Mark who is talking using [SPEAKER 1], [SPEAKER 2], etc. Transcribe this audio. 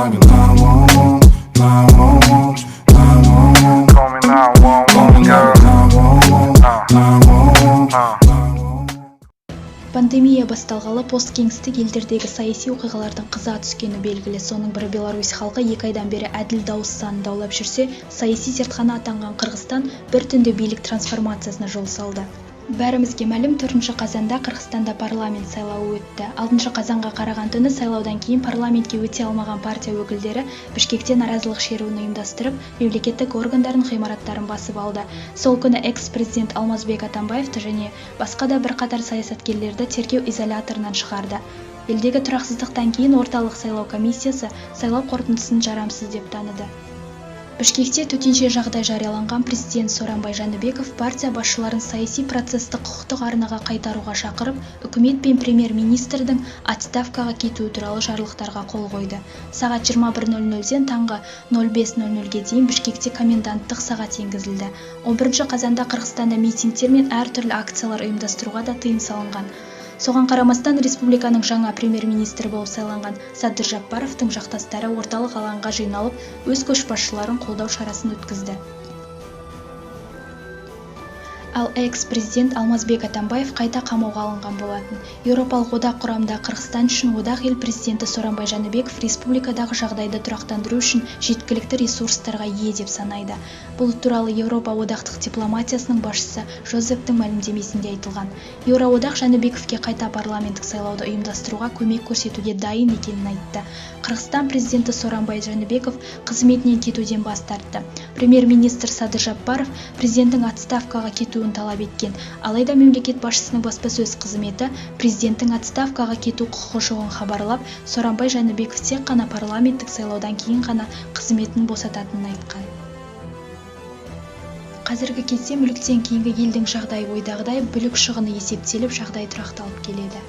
[SPEAKER 1] Call me 911, 911, 911.
[SPEAKER 2] Call me 911, girl.
[SPEAKER 1] 911, 911, 911.
[SPEAKER 3] Пандемия басталғалы посткеңестік елдердегі саяси оқиғалардың қыза түскені белгілі. Соның бірі Беларусь халқы 2 айдан бері әділ дауыс санын даулап жүрсе, саяси зертхана атанған Қырғызстан бір түнде билік трансформациясына жол салды. Бәрімізге мәлім, 4 қазанда Қырғызстанда парламент сайлауы өтті. 6 қазанға қараған түні сайлаудан кейін парламентке өте алмаған партия өкілдері Бішкекте наразылық шеруін ұйымдастырып, мемлекеттік органдардың ғимараттарын басып алды. Сол күні экс-президент Алмазбек Атамбаевты және басқа да бірқатар саясаткерлерді тергеу изоляторынан шығарды. Елдегі тұрақсыздықтан кейін Орталық сайлау комиссиясы сайлау қорытындысын жарамсыз деп таныды. Бішкекте төтенше жағдай жарияланған. Президент Сооронбай Жәнібеков партия басшыларын саяси процесті құқықтық арнаға қайтаруға шақырып, үкімет пен премьер-министрдің отставкаға кетуі туралы жарлықтарға қол қойды. Сағат 21:00-ден таңғы 05:00-ге дейін Бішкекте коменданттық сағат енгізілді. 11 қазанда Қырғызстанда митингтер мен әртүрлі акциялар ұйымдастыруға да тыйым салынған. Соған қарамастан, республиканың жаңа премьер-министрі болып сайланған Садыр Жапаровтың жақтастары орталық алаңға жиналып, өз көшбасшыларын қолдау шарасын өткізді. Ал экс-президент Алмазбек Атамбаев қайта қамауға алынған болатын. Еуропалық одақ құрамындағы Қырғызстан үшін одақ ел президенті Сооронбай Жәнібеков республикадағы жағдайды тұрақтандыру үшін жеткілікті ресурстарға ие деп санайды. Бұл туралы Еуропа одақтық дипломатиясының басшысы Жозептің мәлімдемесінде айтылған. Еуроодақ Жәнібековке қайта парламенттік сайлауды ұйымдастыруға көмек көрсетуге дайын екенін айтты. Қырғызстан президенті Сооронбай Жәнібеков қызметінен кетуден бас тартты. Премьер-министр Садыр Жапаров президенттің отставкаға кетуін талап еткен. Алайда мемлекет басшысының баспасөз қызметі президенттің отставкаға кету құқығы жоғын хабарлап, Сооронбай Жәнібеков тек қана парламенттік сайлаудан кейін ғана қызметін босататынын айтқан. Қазіргі кезде мүліктен кейінгі елдің жағдайы ойдағыдай, бүлік шығыны есептеліп, жағдай тұрақталып келеді.